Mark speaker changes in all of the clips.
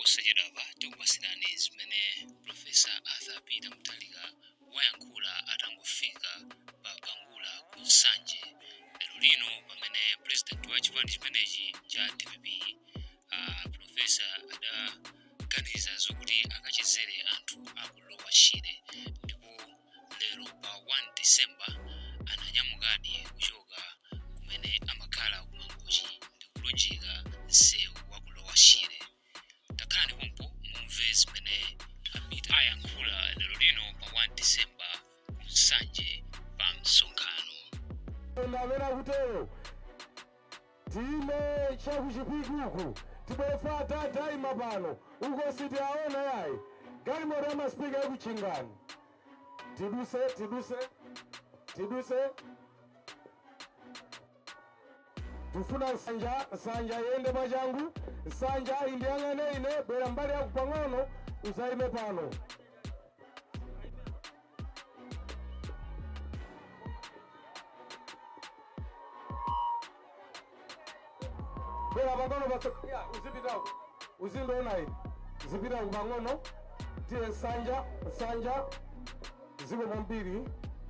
Speaker 1: Posachedwapa tikupatsirani zimene Professor Arthur Peter Mutharika wayankhula atangofika pa Bangula ku Nsanje lero lino pamene president wa chipani chimenechi cha dpp professor adaganiza zokuti akachezere anthu aku Lower Shire ndipo lero pa 1 December ananyamukadi kuchoka kumene amakhala ku Mangochi ndikulunjika msewu wa ku Lower Shire. Takhalani pompo mumve zimene a Peter ayankhula lero lino pa 1 December ku Nsanje pa msonkhano.
Speaker 2: Amene akutero tiime chakuchipiki uku tibwerefa atataima pano uko sitiaona yayi galimoto ya masipika yakutchingani tiduse tiduse tiduse tifuna nsanja nsanja iyende mwachangu nsanja indiyang'ane ine bwera mbali yako pang'ono uzaime pano bwera pang'ono ya uzipitako uzindiona ine zipitako pang'ono tiye nsanja nsanja zikomo kwambiri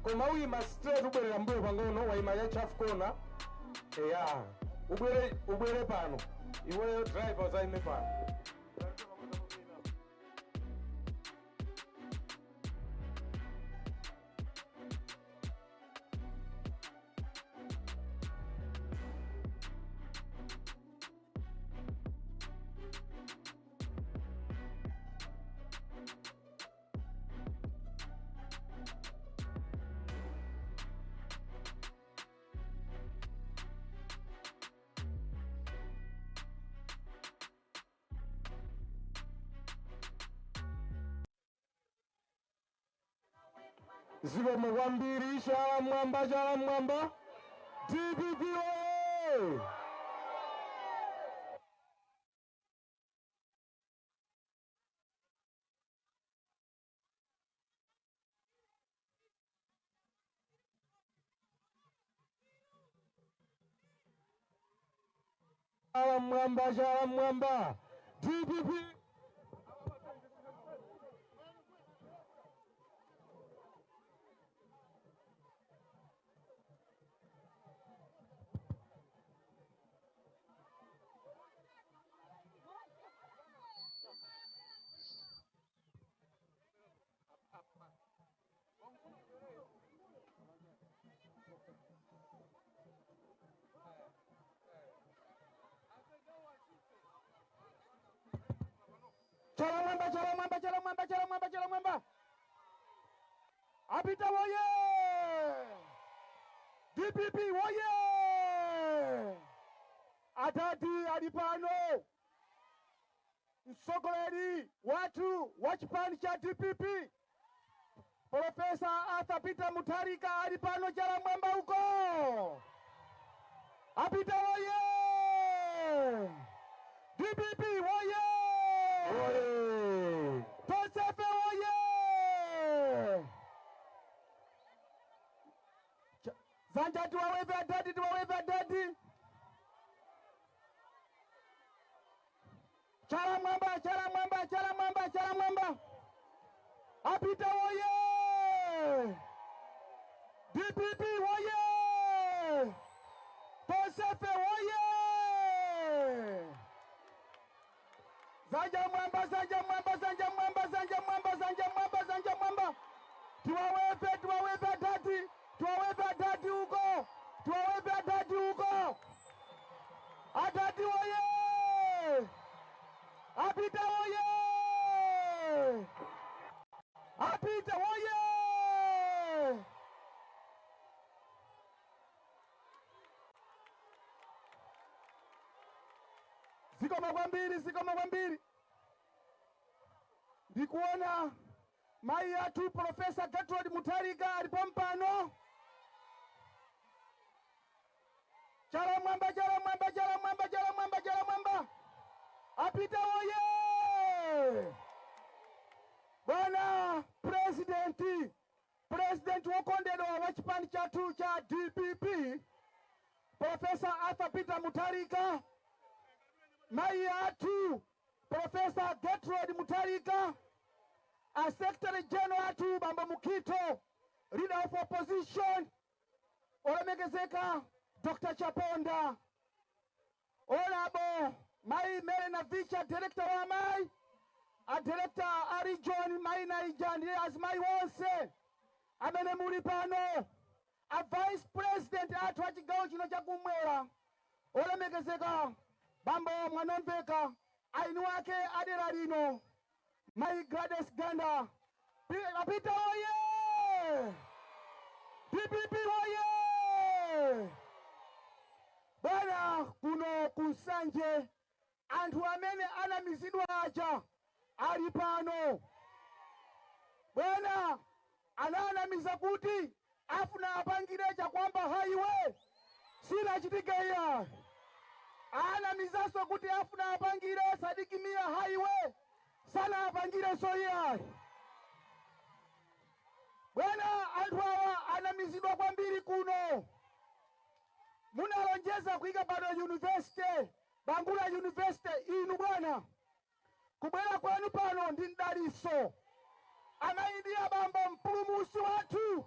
Speaker 2: koma uyima straight ubwerera mbuyo pang'ono wayima ya chafu kona eya ubwere ubwere pano iweyo driver uzaime pano. Zikomo kwambiri chala mwamba chala mwamba DPP oye! Chala mwamba chala mwamba DPP. Chala mwamba chala mwamba chala mwamba chala mwamba chala mwamba Apita woye! DPP woye! Adadi ali pano mtsogoleri wathu wa chipani cha DPP Profesa Arthur Peter Mutharika ali pano chala mwamba uko. Apita woye! DPP woye! Woye! Tonsefe woye! Zanja tiwaweve adadi tiwaweve adadi. Chala mwamba chala mwamba chala mwamba chala mwamba. Apita woye! DPP woye! Tonsefe woye! Zanja mwamba zanja mwamba zanja mwamba zanja mwamba zanja mwamba zanja mwamba. Tiwaweve tiwaweve adadi tiwaweve adadi uko tiwaweve adadi uko. Adadi woye! Apita woye! Apita woye! Zikomo kwambiri, zikomo kwambiri. Ndikuona mayi athu Profesa Gertrude Mutharika alipo mpano. Chala mwamba, chala mwamba, chala mwamba, chala mwamba, chala mwamba. Apita woye! Bwana President, President wokondedwa wa chipani chathu cha DPP, Profesa Arthur Peter Mutharika, mayi athu Professor Gertrude Mutharika, a Secretary General athu Bambo Mukhito, Leader of Opposition olemekezeka Dr. Chaponda, Honorable Mai Mary Navicha, Director wa amayi, a Director a Region Mai Naija ndi azimayi wonse amene muli pano, a Vice President athu a chigawo chino chakumwera olemekezeka Bambo Mwanamveka, aini wake adera lino Mai Gladys Ganda. Apita oye! DPP oye! Bwana, kuno kunsanje anthu amene anamizidwa aja ali pano. Bwana, ananamiza kuti afuna apangire Chakwamba Highway, sinachitike iya. Anamizanso kuti afuna apangire Sidik Mia Highway, sana apangirenso iya. Bwana, anthu awa anamizidwa kwambiri kuno. Munalonjeza kuyika pano university, Bangula University. Inu bwana, kubwera kwanu pano ndi mdaliso. Amayi ndi abambo, mpulumusi wathu,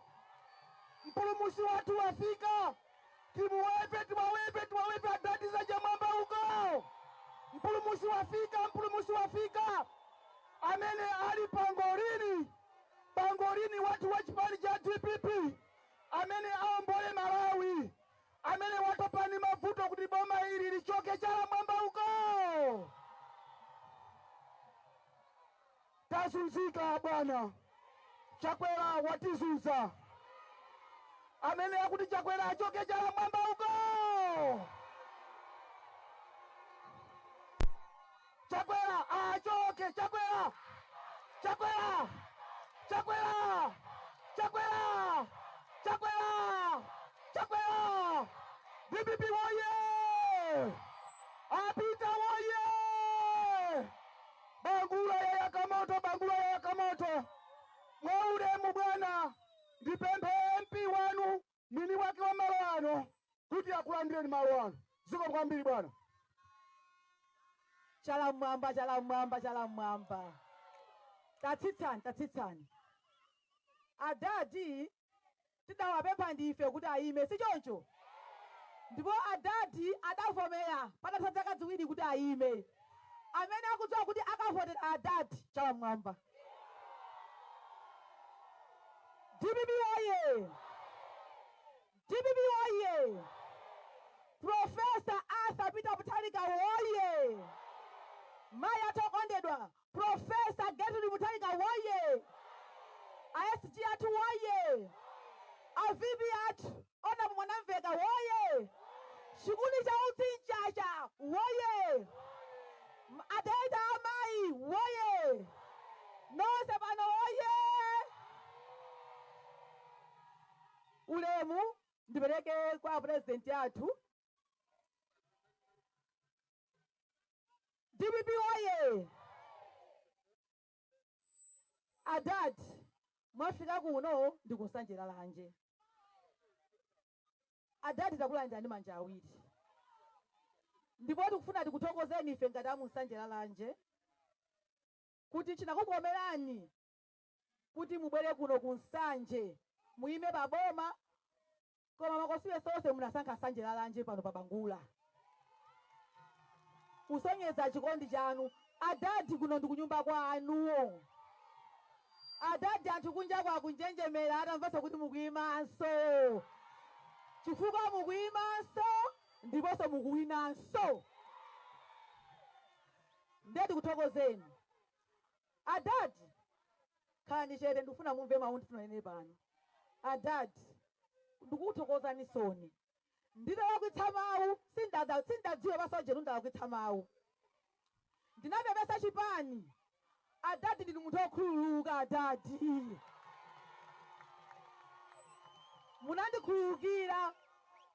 Speaker 2: mpulumusi wathu wafika. Timuwepe, tiwawepe, tiwawepe adadiza jamwamba uko. Mpulumusi wafika, mpulumusi wafika, amene ali pangolini, pangolini wathu wa chipani cha DPP, amene aombole Malawi, amene watopani mavuto kuti boma ili lichoke. Chala mwamba uko. Tazunzika bwana, Chakwera watizunza. Amene akuti Chakwera achoke, chala mwamba uko. Chakwera achoke! Chakwera, Chakwera, Chakwera, Chakwera, Chakwera, Chakwera! DPP woye! Apita woye! Bangula yayaka moto, Bangula yayaka moto. Mwaulemu bwana, ndipemphe MP wanu, mwini wake wa malo ano, kuti akulandireni malo ano. Zikomo kwambiri bwana.
Speaker 3: Chala mwamba, chala mwamba, chala mwamba. Tatsitsani, tatsitsani. Adadi tidawapempha ndife kuti ayime, si choncho? Ndipo adadi adavomera patatha zaka 2 kuti ayime. Amene akudziwa kuti akavotera adadi, chala mwamba. DPP woye! DPP woye! Professor Arthur Peter Mutharika woye! Mayi athu okondedwa Professor Gertrude Mutharika woye! A SG athu woye! A VP athu Honorable Mwanamveka woye! Chikuni cha utsi mchacha woye! Adaita amayi woye! Nonse pano woye! Ulemu ndipereke kwa president athu. DPP woye! Adad, mwafika kuno ndi ku Nsanje Lalanje. Adad, takulandira ndi manja awiri, ndipo tikufuna tikuthokozeni ife ngati amu Nsanje Lalanje kuti chinakukomerani kuti mubwere kuno ku Nsanje, muyime pa boma, koma makosiyesi onse munasankha Nsanje Lalanje pano pa Bangula, kusonyeza chikondi chanu. Adadi, kuno ndi kunyumba kwanu. Adadi, anthu kunja kwakunjenjemera atamvanso kuti mukuyimanso, chifukwa mukuyimanso ndiponso mukuwinanso. Ndiye tikuthokozeni adadi. Khalani chete, ndikufuna mumve mawu ndifuna ine pano. Adadi, ndikukuthokozani soni. Nditalakwitsa mawu, sindadziwe pasojenu ndalakwitsa mawu, ndinapepesa chipani. Adadi, ndinu munthu wokhululuka. Adadi, munandikhululukira,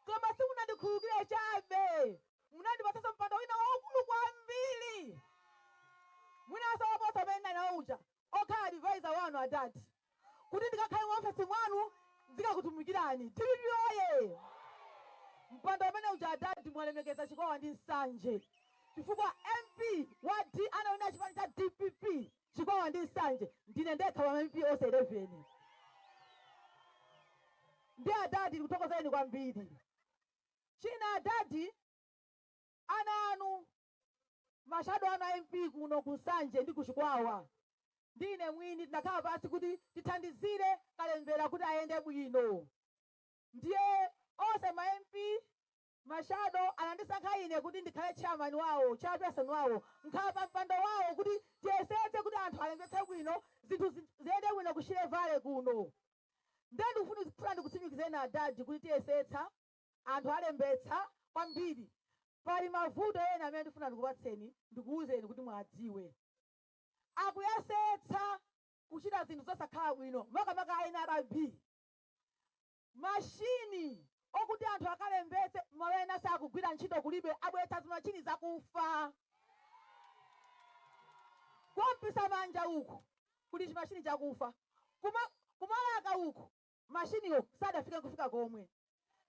Speaker 3: koma simunandikhululukire chabe, munandipatsanso mpando wina waukulu kwambiri, mwinanso woposa umene ndinali nawo uja, okhala advisor wanu. Adadi, kuti ndikakhale mu ofesi mwanu ndikakutumikirani. DPP oye! Mpando umene uja, adadi, mwalemekeza Chikwawa ndi Nsanje. Chifukwa MP wa D anawina chipani cha DPP Chikwawa ndi Nsanje, ndine ndekha pa MP onse 11. Ndi adadi, ndikuthokozeni kwambiri. China adadi, ana anu, ma shadow anu a MP kuno ku Nsanje ndi ku Chikwawa, ndine mwini tinakhala pansi kuti tithandizire kalembera kuti ayende bwino. Ndiye onse ma MP, ma shadow anandisankha ine kuti ndikhale chairman wawo, chairperson wawo, nkhala pa mpando wawo kuti tiyesetse kuti anthu alembetse bwino, zinthu ziyende bwino ku Shire Valley kuno. Ndiye ndikufuna ndikutsimikizeni adadi kuti tiyesetsa, anthu alembetsa kwambiri. Pali mavuto ena amene ndifuna ndikupatseni, ndikuwuzeni kuti mwadziwe. Akuyesetsa kuchita zinthu zosakhala bwino, makamaka a NRB. Mashini okuti anthu akalembetse malo ena sakugwira ntchito, kulibe, abweretsa zimachini zakufa. Kwa Mpisamanja uku kuli chimashini chakufa, kumalaka uku mashiniwo sadafike kufika komwe.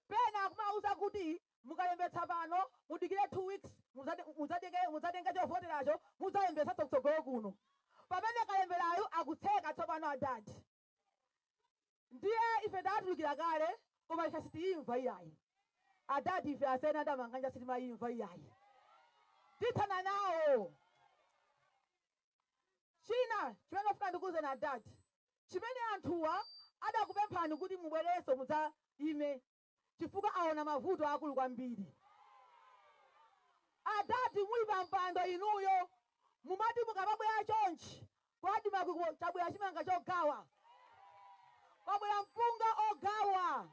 Speaker 3: Pena akumauza kuti mukalembetsa pano mudikire 2 weeks, mudzatenge chovoteracho, mudzalembetsanso kutsogolo kuno, pamene kalemberayo akutseka tsopano adadi. Ndiye ife tatulukira kale, koma ife sitiyimva iyayi adadi. Ife asena ndamanganja sitimayimva iyayi, tithana nawo. China chimene ndifuna ndikuwuzeni adadi, chimene anthuwa adakupemphani kuti mubwerenso mudzayime, chifukwa aona mavuto akulu kwambiri. Adadi, muli pa mpando inuyo, mumati mukamabwera chonchi kwa ADMARC chabwera chimanga chogawa, kwabwera mpunga ogawa.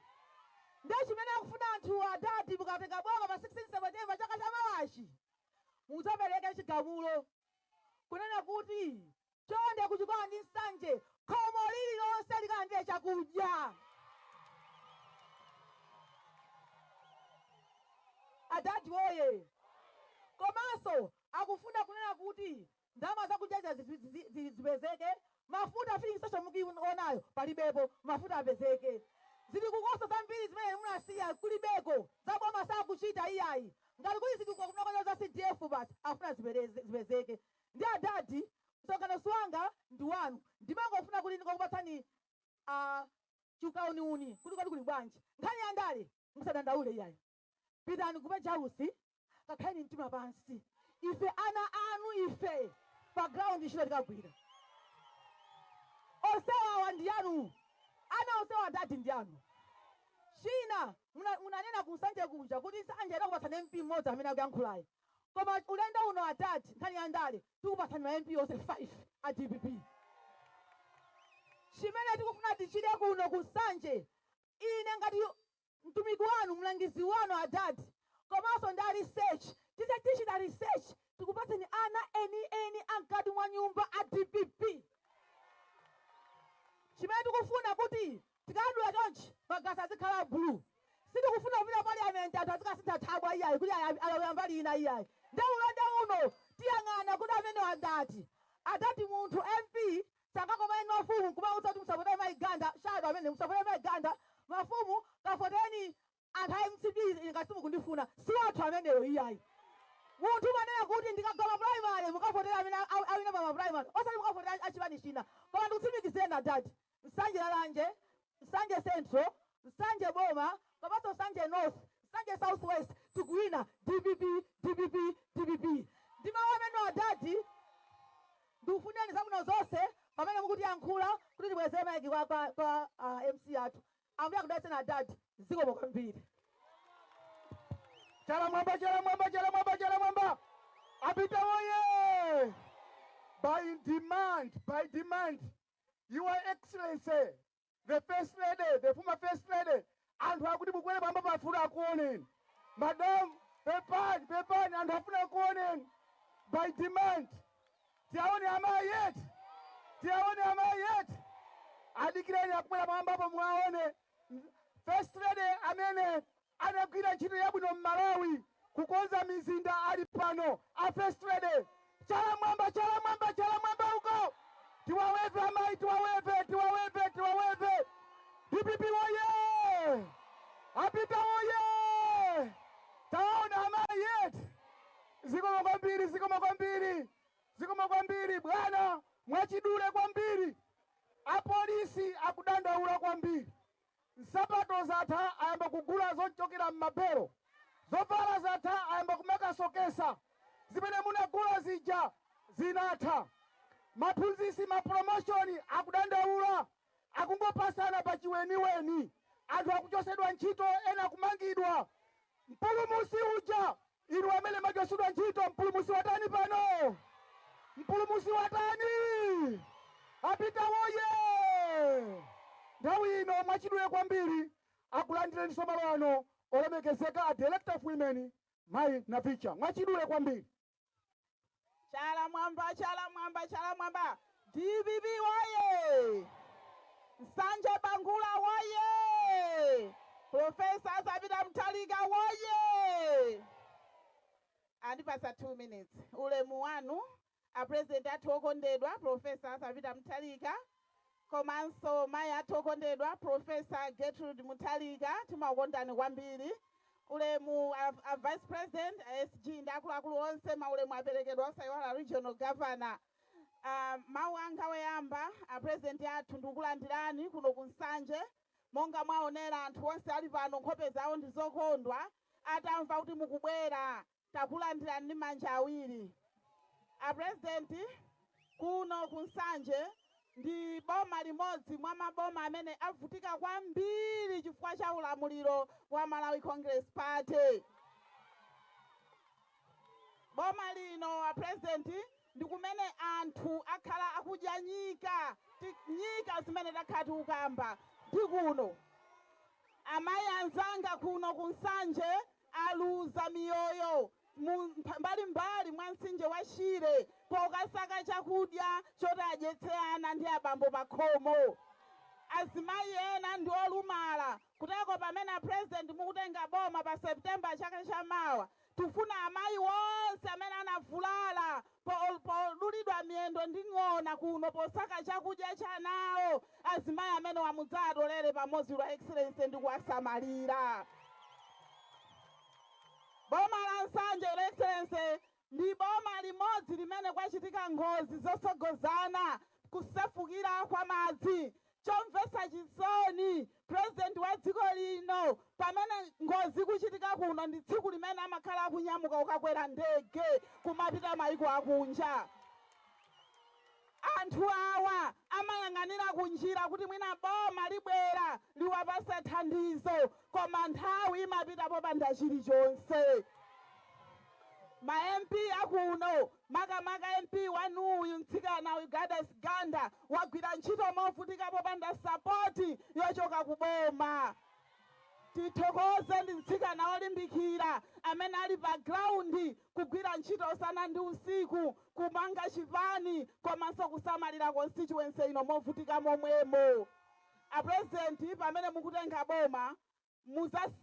Speaker 3: Ndiye chimene akufuna anthuwa adadi, mukatenga boma pa 16 September chaka chamawachi, mudzapereke chigamulo kunena kuti chonde kuChikwawa ndi Nsanje khomo lililonse likalandire chakudya. Adadi woye! Komanso akufuna kunena kuti ndalama zakudya zipezeke, mafuta, filling station mukuionayo palibepo, mafuta apezeke. Zili kukosa zambiri zimene munasiya kulibeko, zaboma sakuchita iyayi. Ngati kuli zitukuko kunakonza za CDF basi, afuna zipezeke. Ndi adadi, msonkhano siwanga, ndi wanu. Ndimangofuna kuti ndingokupatsani chikauniuni kuti kodi kuli bwanji. Nkhani ya ndale musadandaule iyayi, pitani ku Page House, kakhaleni mtima pansi. Ife ana anu, ife pa ground ntchito tikagwira. Onsewa awa ndi anu, ana onsewa adadi ndi anu. China, munanena ku Nsanje kuja kuti Nsanje anakupatsani MP mmodzi amene akuyankhulayi, koma ulendo uno adadi, nkhani ya ndale, tikupatsani ma MP onse 5 a DPP. Chimene tikufuna tichite kuno ku Nsanje, ine ngati mtumiki wanu, mlangizi wanu adadi, komanso ndi a research, tichita research, tikupatseni ana eni eni amkati mwa nyumba a DPP. Chimene tikufuna kuti tikadula chonchi magazi azikhala blue. Sitikufuna kupita parliament anthu azikasintha thabwa iyayi, kuti alowera mbali ina iyayi. Ndi ulendo uno tiyang'ana kuti amene wandati adati munthu MP sangakomane ndi mafumu nkumauza kuti musapotere Maiganda, shadow amene musapotere Maiganda, mafumu kafoteni anthu a MCP ngati simukundifuna. Si wathu ameneyo iyayi. Munthu umanena kuti ndikagwa primary mukavotera amene awina pa primary, osati mukavotera achipani china. Koma ndikutsimikizireni adadi, Nsanje Lalanje, Nsanje Central, Nsanje Boma, komanso Nsanje North, Nsanje South West, tikuwina DPP, DPP, DPP. Ndi mawu amene adadi, ndikufunirani zabwino zonse pamene mukutiyankhula kuti tibwezere maiki kwa MC athu. Ambuye akudalitseni adadi, zikomo kwambiri.
Speaker 2: Chala mwamba, chala mwamba, chala mwamba, chala mwamba! Apita woye! By demand, by demand, Your Excellency the First Lady, the former First Lady, anthu akuti mukwere pamba, pafuna akuoneni. Madam, pepani, pepani, anthu afuna akuoneni by demand. Tiaone amayi yeti, tiaone amayi yeti. Adikireni, akubwera pamwambapo, mwaone First Lady amene anagwira ntchito yabwino m'Malawi kukonza mizinda ali pano. A First Lady, chala mwamba, chala mwamba, chala mwamba uko! Tiwaweve amayi, tiwaweve, tiwaweve, tiwaweve! DPP woye! Apita woye! Taona amayi yeti, zikomo kwambiri. kwambiri bwana, mwachidule kwambiri. Apolisi akudandaula kwambiri, nsapato zatha, ayamba kugula zochokera m'mabero, zovala zatha, ayamba kumakasokesa, zimene munagula zija zinatha. Maphunzisi ma promotion akudandaula, akungopasana pa chiweniweni, anthu akuchosedwa ntchito, ena kumangidwa. Mpulumusi uja, inu amene machosedwa ntchito, Mpulumusi watani pano? Mpulumusi watani? Apita woye! Nthawi ino, mwachidule kwambiri, akulandireninso malo ano olemekezeka a Director of Women, Mayi Navicha, mwachidule kwambiri.
Speaker 4: Chala mwamba, chala mwamba, chala mwamba! DPP woye! Nsanje Bangula woye! Professor Arthur Peter Mutharika woye! Andipasa 2 minutes. Ulemu wanu, a President athu okondedwa, Professor Arthur Peter Mutharika, komanso mayi athu okondedwa, Professor Gertrude Mutharika, timakukondani kwambiri. Ulemu a Vice President, a SG ndi akuluakulu onse, maulemu aperekedwa, osayiwala Regional Governor. Mawu anga woyamba, a President athu, ndikukulandirani kuno ku Nsanje. Monga mwaonera, anthu onse ali pano nkhope zawo ndi zokondwa atamva kuti mukubwera. Takulandirani ndi manja awiri. A President, kuno ku Nsanje ndi boma limodzi mwa maboma amene avutika kwambiri chifukwa cha ulamuliro wa Malawi Congress Party. Boma lino, a President, ndi kumene anthu akhala akudya nyika, nyika zimene takhala tikukamba ndi kuno. Amayi anzanga kuno ku Nsanje aluza miyoyo mu mbalimbali mwa mtsinje wa Shire pokasaka chakudya choti adyetse ana ndi abambo pa khomo. Azimayi ena ndi olumala. Kuteko pamene a President mukutenga boma pa September chaka chamawa, tifuna amayi wonse amene anavulala podulidwa miyendo ndi ng'ona kuno posaka chakudya chanawo, azimayi amene wamudzatolere pamodzi, Your Excellency, ndi kuwasamalira. Boma la Nsanje, Your Excellency, ndi boma limodzi limene kwachitika ngozi zosogozana, kusefukira kwa madzi. Chomvetsa chisoni, President wa dziko lino, pamene ngozi ikuchitika kuno, ndi tsiku limene amakhala akunyamuka kukakwera ndege kumapita mayiko akunja. Anthu awa amayang'anira kunjira kuti mwina boma libwera liwapase thandizo, koma nthawi imapita popanda chilichonse. Ma MP akuno, makamaka MP wanuyu, mtsikana uyu Gladys Ganda, wagwira ntchito movutika popanda support yochoka kuboma. Tithokoze, ndi mtsikana wolimbikira amene ali pa ground kugwira ntchito usana ndi usiku, kumanga chipani komanso kusamalira constituency ino movutika momwemo. A President, pamene mukutenga boma,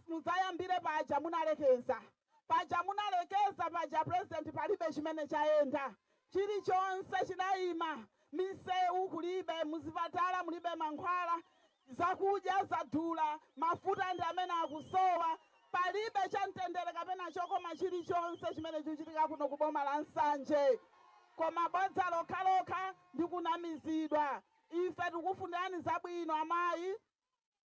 Speaker 4: mudzayambire paja munalekeza. Paja munalekeza paja, President, palibe chimene chayenda, chilichonse chidayima. Misewu kulibe, muzipatala mulibe mankhwala, zakudya zadula, mafuta ndi amene akusowa. Palibe chamtendere kapena chokoma chilichonse chimene chikuchitika kuno ku boma la Nsanje, koma bodza lokhalokha ndi kunamizidwa. Ife tikufunirani zabwino, amayi.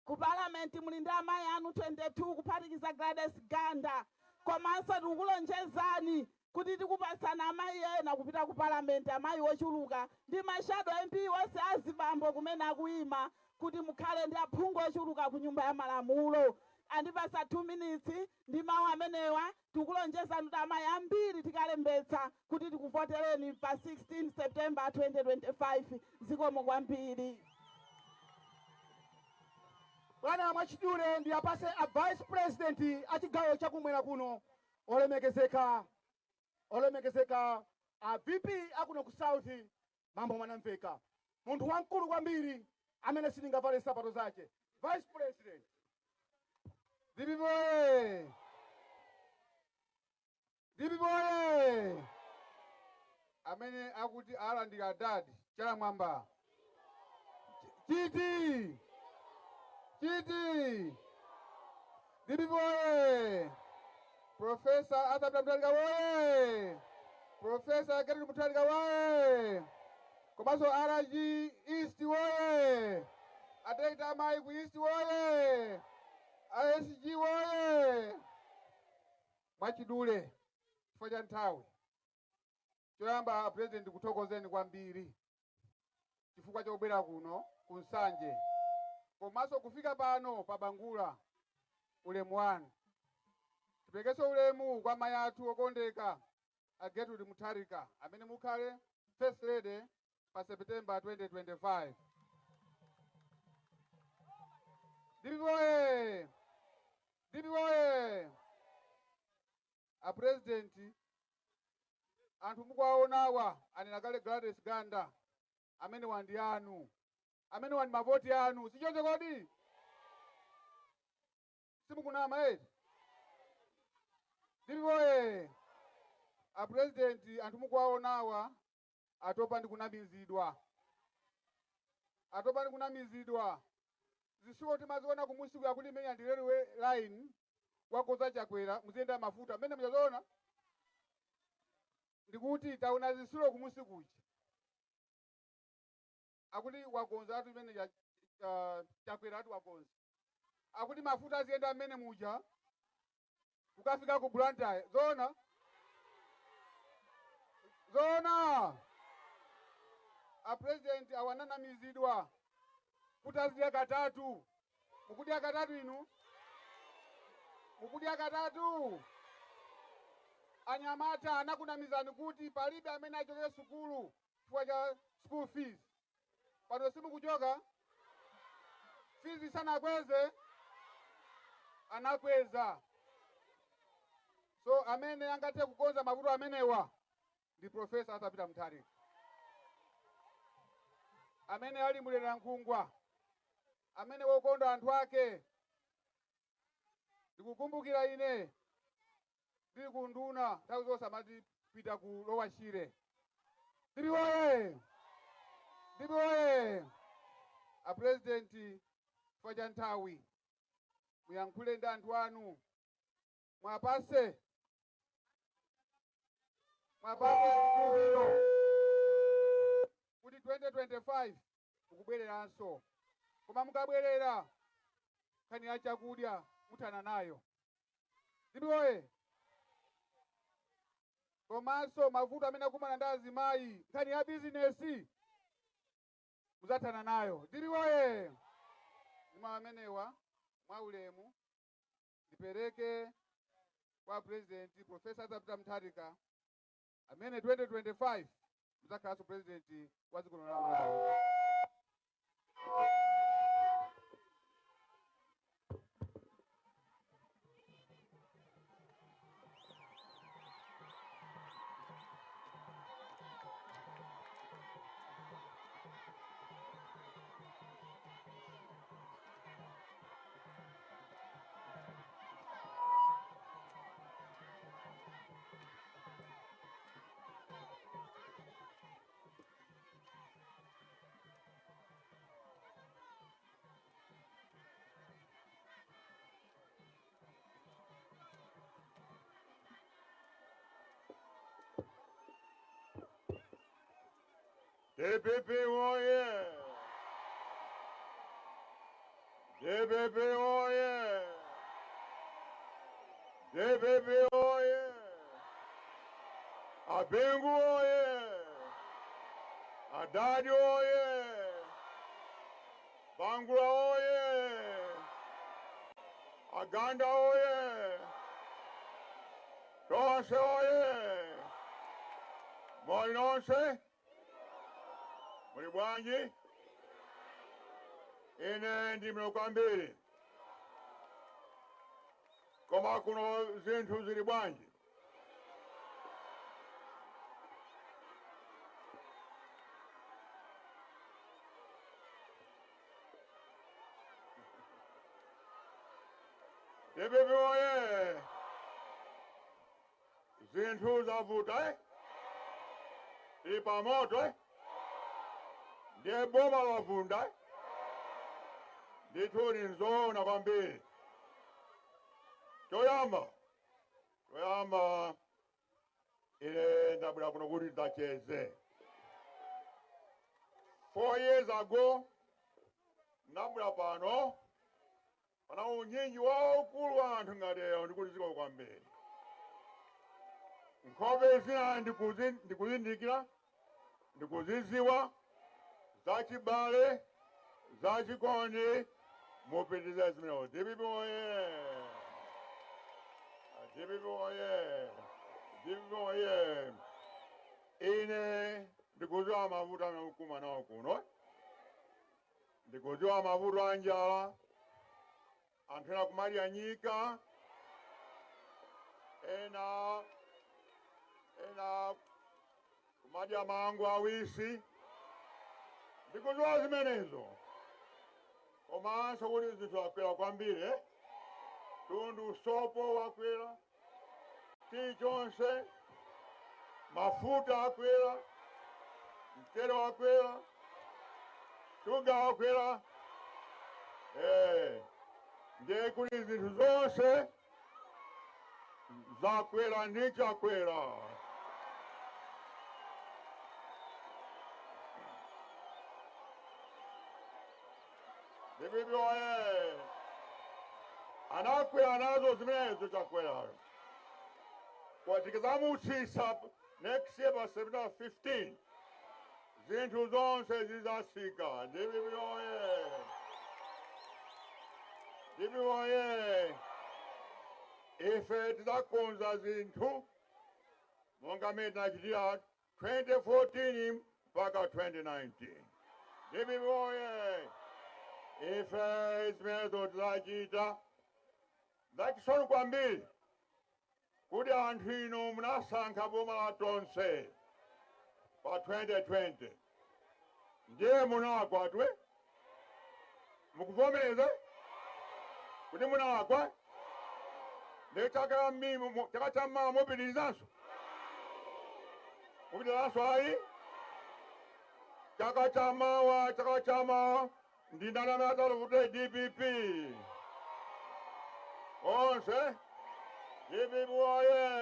Speaker 4: Ku Palamenti muli ndi amayi anu 22 kuphatikiza Gladys Ganda, komanso tikukulonjezani kuti tikupatsani amayi ena kupita ku Palamenti, amayi ochuluka ndi ma shadow MP onse azibambo kumene akuyima, kuti mukhale ndi aphungu ochuluka ku Nyumba ya Malamulo. Andipasa 2 minutes. Ndi mawu amenewa, tikulonjezani kuti amayi ambiri tikalembetsa kuti tikuvotereni pa 16 September 2025. Zikomo kwambiri.
Speaker 2: Bwana, mwachidule ndi apase a Vice President a chigawo chakumwera kuno, olemekezeka, olemekezeka a VP akuno ku South, Mambo Mwanamveka, munthu wamkulu kwambiri amene sindingavale nsapato zace. Vice President.
Speaker 5: DPP oye! DPP oye! Amene akuti alandira dadi, chala mwamba. Chiti chiti? DPP oye! Professor Arthur Mutharika oye! Professor Gertrude Mutharika woye! Komanso RG East woye! Adaita amayi ku East woye! ASG woye! Mwachidule, chifukwa cha nthawi, choyamba, President, kuthokozeni kwambiri chifukwa chobwera kuno ku Nsanje komanso kufika pano pa Bangula. Ulemu wanu. Tiperekenso ulemu kwa mayi athu okondeka a Gertrude Mutharika, amene mukhale First Lady pa September 2025. DPP oye! DPP oye! A President, anthu mukuwaonawa, anena kale Gladys Ganda, amene wandi anu, amene wandi mavoti anu, sichoncho kodi? Simukunama eti? DPP oye! A President, anthu mukuwaonawa atopa ndi kunamizidwa, atopa ndi kunamizidwa. Zisulo timaziona kumusiku yakuti imene ndi railway line wakoza Chakwera, muziyenda mafuta mmene muchazoona. Ndikuti taona zisulo kumusi kuja akuti wakonza atu imene Chakwera atu wakonza, akuti mafuta aziyenda mmene muja kukafika ku Blantyre. Zoona? Zoona? A President, awananamizidwa kuti azidya katatu. Mukudya katatu inu? Mukudya katatu? Anyamata anakunamizani kuti palibe amene achoke sukulu chifukwa cha school fees. Pano simukuchoka fees, sanakweze, anakweza. So amene angathe kukonza mavuto amenewa ndi Professor Arthur Peter Mutharika, amene ali mulera nkhungwa, amene wokonda anthu ake. Ndikukumbukira ine ndili ku nduna, nthawi zonse amati pita ku Lower Shire. DPP oye! DPP oye! A President, chifukwa cha nthawi, muyankhule ndi anthu anu, mwapase chikhulupiriro kuti 2025 mukubwereranso. Koma mukabwerera, nkhani ya chakudya muthana nayo. DPP oye! Komanso mavuto amene akumana ndi azimayi, nkhani ya bizinesi, mudzathana nayo. DPP oye! Ndi mawu amenewa, mwaulemu ndipereke kwa President Professor Arthur Peter Mutharika, amene 2025 mudzakhalanso president wa dziko lino la Malawi.
Speaker 6: DPP oye! DPP oye! DPP oye! Abengu oye! Adadi oye! Bangula oye! Aganda oye! Tonse oye! Muli nonse? Muli bwanji? Ine ndi mlo kwambiri. Koma kuno zinthu zili bwanji? DPP oye! Zinthu zavuta, eh? Tili pamoto, eh? Ndiye boma lavunda, eh? Ndithu nzoona kwambiri. Choyamba, choyamba Ine ndabwera kuno kuti ndacheze. 4 years ago ndabwera pano, pana unyinji waukulu wa anthu ngati lero. Ndikuti zikomo kwambiri. Nkhope zina ndikuzindikira, ndikuziziwa, zachibale, zachikondi. Mupitirize zimenezo. DPP oye! DPP oye! DPP oye! Ine ndikuziwa mavuto amene mukumana nawo kuno. Ndikuziwa mavuto a njala, anthu ena kumalya nyika, ena kumadya mango awisi. Ndikuziwa zimenezo, komanso kuti zinthu zakwera kwambiri, eh? Tundu, sopo wakwera, chilichonse, mafuta akwera, mchere wakwera, shuga wakwera, eh. Ndiye kuti zinthu zonse zakwera ndi Chakwera. DPP oye! Anakwera nazo zimenezo Chakwerayo. Kwatikazamutsisa next year pa September 15, zinthu zonse zizatsika. DPP oye! DPP oye! Ife tizakonza zinthu monga mmene tinachitira 2014 mpaka 2019. DPP oye! Ife zimenezo tizacita. Zachisoni kwambiri kuti anthu inu munasankha boma la Tonse pa 2020, ndiye munalakwa twe. Mukuvomereza kuti munalakwa? Ndi chaka mmimu, chaka chammawa mupitirizanso, mupitirizanso? Ayi, chaka chamawa, chaka chamawa ndi ndani amene adzavotere DPP? Onse, DPP oye!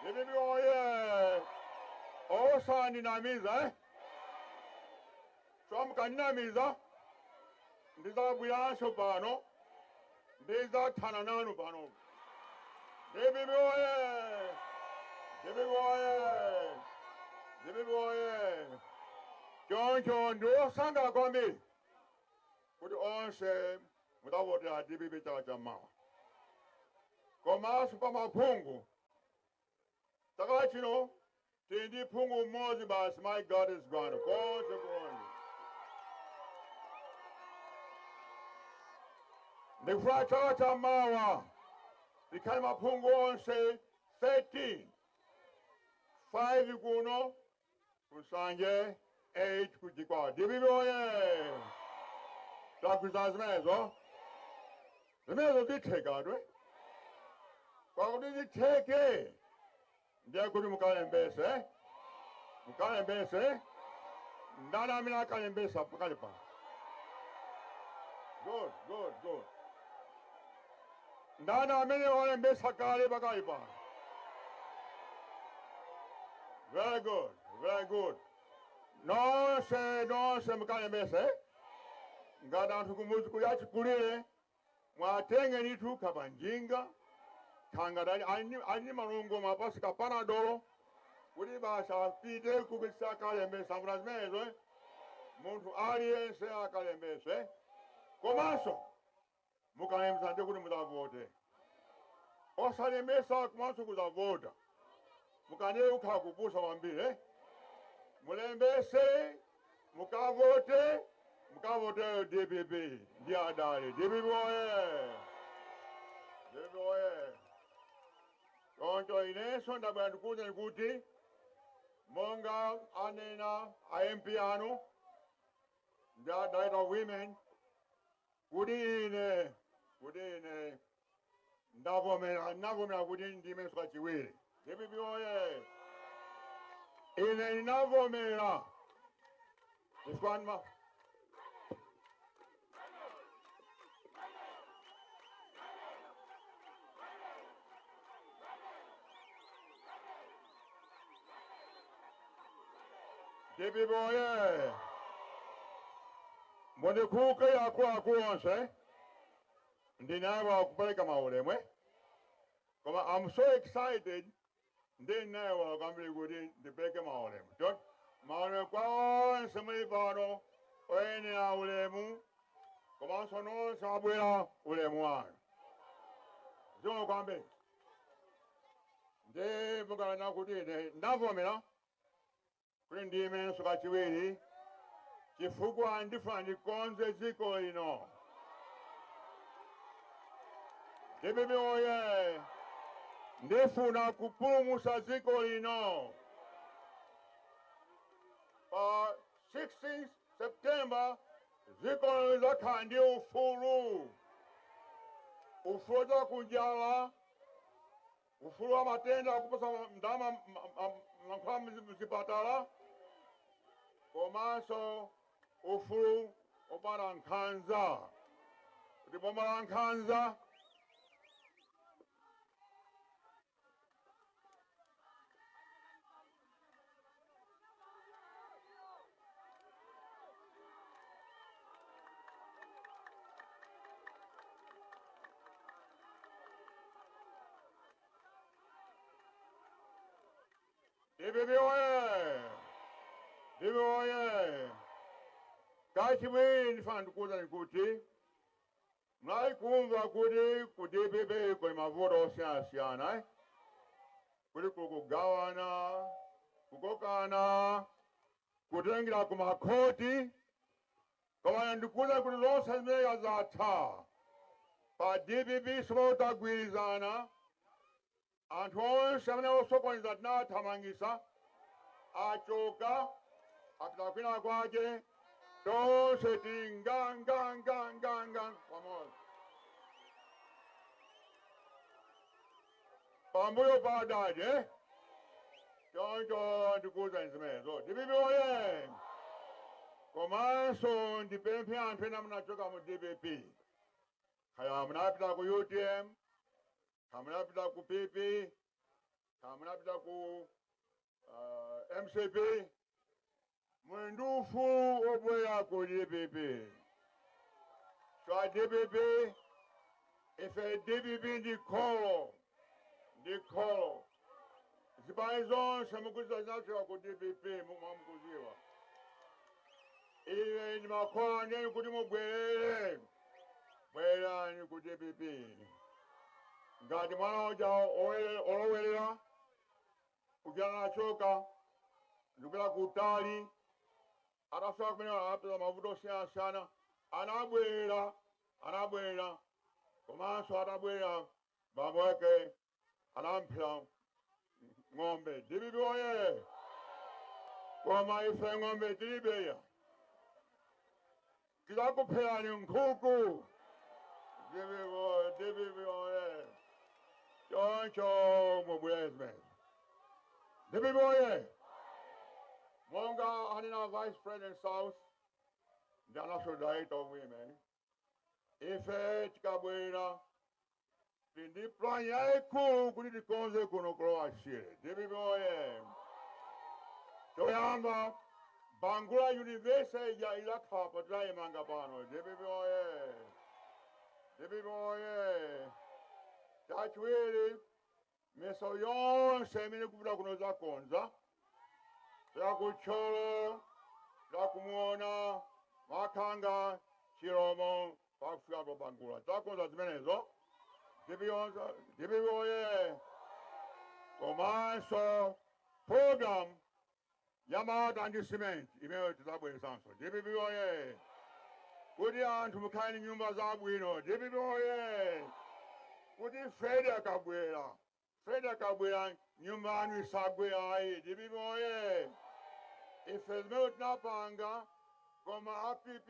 Speaker 6: DPP oye! Osandinamiza, eh? So mukandinamiza, ndizabweranso pano, ndizathana nanu pano. DPP oye! DPP oye! DPP oye! Choncho ndiwosangalala kwambiri kuti onse mudavotera DPP chaka chammawa. Komanso pa maphungu, chaka chino tili ndi phungu mmodzi basi, my God is Gwanda, konse konse. Ndikufuna chaka chammawa tikhale maphungu onse 13, 5 kuno kuNsanje, 8 kuChikwawa. DPP oye! Tagwirizana zimenezo? Zimenezo zithekadwe. Kwakuti zitheke, ndiye kuti mukalembese, mukalembese. Ndani amene akalembesa pakali pano? Good, good, good. Ndani amene walembesa kale pakali pano? Very good, very good. Nonse, nonse mukalembese. Ngati anthu kumuzi kuli achikulire, mwatenge ndithu kapanjinga, khangati ali malungo, mwapasi kapanadolo kuti basa apite kupitisa akalembesa. Mvula zimenezo, eh? Munthu aliyense akalembese. Komanso mukalembesa ndi kuti muzavote. Osalembesa komanso kuzavota, mukaniye kukhala kupusa kwambiri, eh? Mulembese, mukavote, mukavote DPP ndi adali. DPP oye! DPP oye! Choncho inenso ndabwera ndikuwuzani kuti monga anena a MP anu ndi a Director of Women kuti ine ndavomera, ndinavomera kuti ndimenso kachiwiri. DPP oye! Ine ndinavomera chifukwa DPP oye! Mundikhululukire akuluakulu onse, ndinayiwala kupereka maulemu, koma I'm so excited, ndinayiwala kwambiri kuti ndipereke maulemu. Maulemu kwa onse muli pano oyenera ulemu, komanso nonse abwera, ulemu wanu. Zikomo kwambiri. Ndi mukanena kuti ine ndavomera kuti ndiyimenso kachiwiri chifukwa ndifuna ndikonze dziko lino. DPP oye! Ndifuna kupulumutsa dziko lino. Pa 16 September dziko lino lidzakhala ndi ufulu, ufulu wa kunjala, ufulu wa matenda, kuposa ndalama mankhwala mzipatala, komanso ufulu opanda nkhanza, kuti boma la nkhanza. DPP oye! DPP oye! Kachiwiri ndifuna ndikuwuzani kuti mnali kumva kuti ku DPP kuli mavuto osiyanasiyana, eh? Kuti kuli kugawana, kukokana, kutengera ku makhoti, koma ndikuwuzani kuti zonse zimene zatha pa DPP. Simotagwirizana, anthu onse amene osokoneza tinathamangisa, achoka, apita kwina kwake. Tonse tili nga nga nga nga nga pamodzi pambuyo pa adadi, eh? Choncho ndikuwuzani zimenezo. DPP oye! Komanso ndipemphe anthu ena munachoka mu DPP, kaya munapita ku UTM, kaya munapita ku PP, kaya munapita ku MCP, muli ndi ufulu obwera ku DPP. So a DPP, ife DPP ndi kholo, ndi kholo. Zipani zonse mukuziwa zinachoka ku DPP, mukuziwa. Iwe ndi makolo aneni kuti mubwerere, bwerani ku DPP. Ngati mwana uja olowerera uja anachoka ndikupita kutali, atafika kumene anapeza mavuto osiyanasiyana, anabwera, anabwera. Komanso atabwera, bambo ake anamphera ng'ombe. DPP oye! Koma ife ng'ombe tilibeya, tidzakupherani nkhuku. DPP oye! DPP oye! Choncho mubwere zimenezo. DPP oye! Monga anena Vice President South ndi National Director of Women, ife tikabwera tili ndi plan yayikulu kuti tikonze kuno ku Lower Shire. DPP oye! Choyamba, Bangula University ija izakhala patayimanga pano. DPP oye! DPP oye! Chachiwiri, misewu yonse imene kupita kuno zakonza, zakutcholo, zakumuona, Makhanga, Chiromo, pakufika pa Bangula, zakonza zimenezo. DPP oye! Komanso program ya malata ndi cement imeneyo tizabweresanso. DPP oye! Kuti anthu mukhale ndi nyumba zabwino. DPP oye! Kuti Fred akabwera, Fred akabwera, nyumba yanu isagwe ayi. DPP oye! Ife zimene tinapanga, koma a PP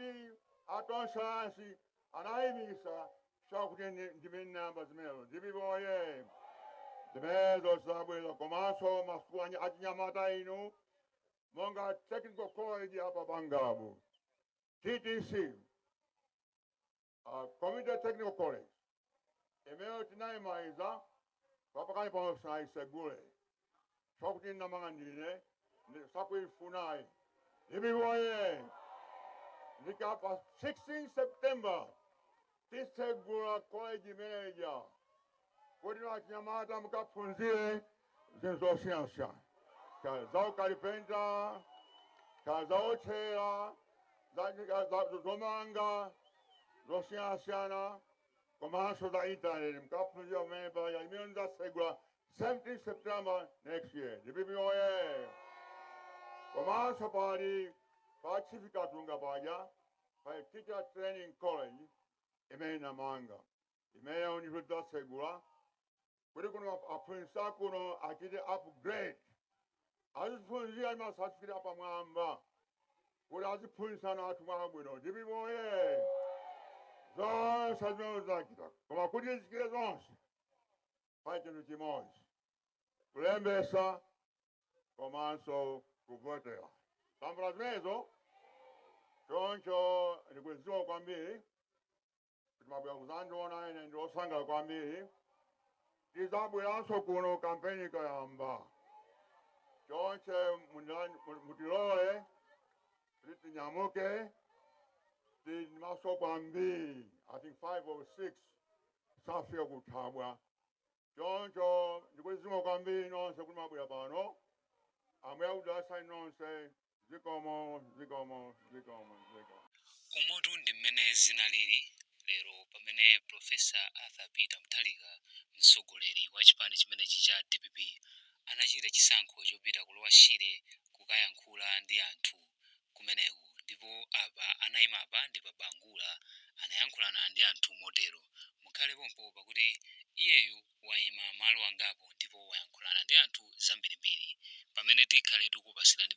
Speaker 6: a Tonse Alliance anayimisa chakuti ndimene namba zimenezo. DPP oye! Zimenezo zizabwera. Komanso masukulu achinyamata inu, monga Technical College apa pa Ngabu, TTC, Community Technical College, imeneyo tinayimaliza, papakani pano sinayisegule chakuti ndinamanga ndine sakuifunayi. DPP oye! Ndikapa 16 September tisegula college manager kuti achinyamata mukaphunzire zinthu zosiyanasiyana, ka za ukalipenta, ka zaotchera, zomanga zosiyanasiyana, komanso za internet mukaphunzira pamene paja. Imene ndasegula 17 September next year. DPP oye! Komanso pali pa Chief Katunga paja pa Teacher Training College imene namanga, imene ndithu dzasegula kuti kuno aphunzitsi kuno achite upgrade, aziphunzira ndi masatifiketi apamwamba kuti aziphunzitsana athu mwabwino. DPP oye! Zonse zimene zachita, koma kuti zichite zonse pa chinthu chimodzi, kulembesa komanso kuvotera. Tambula zimenezo. Choncho ndikudziwa kwambiri kuti mabwera kuzandiona ine, ndi osangalala kwambiri. Tizabweranso kuno kampeni ikayamba. Chonche mutilole kuti tinyamuke tili maso kwambiri. I think 5 or 6 safika kuthabwa. Choncho ndikudziwa kwambiri nonse kuti mabwera pano. Ambuye akudalitseni nonse. Zikomo, zikomo, zikomo, zikomo.
Speaker 1: Umotu ndi mmene zinalili lero pamene Professor Arthur Peter Mutharika, mtsogoleri wa chipani chimenechi cha DPP, anachita chisankho chopita ku Lower Shire kukayankhula ndi anthu kumeneko. Ndipo apa anayima apa ndi pa Bangula, anayankhulana ndi anthu motero. Mukhale pompo pakuti iyeyu wayima malo angapo ndipo wayankhulana ndi anthu zambirimbiri, pamene tikhale tikupasirani.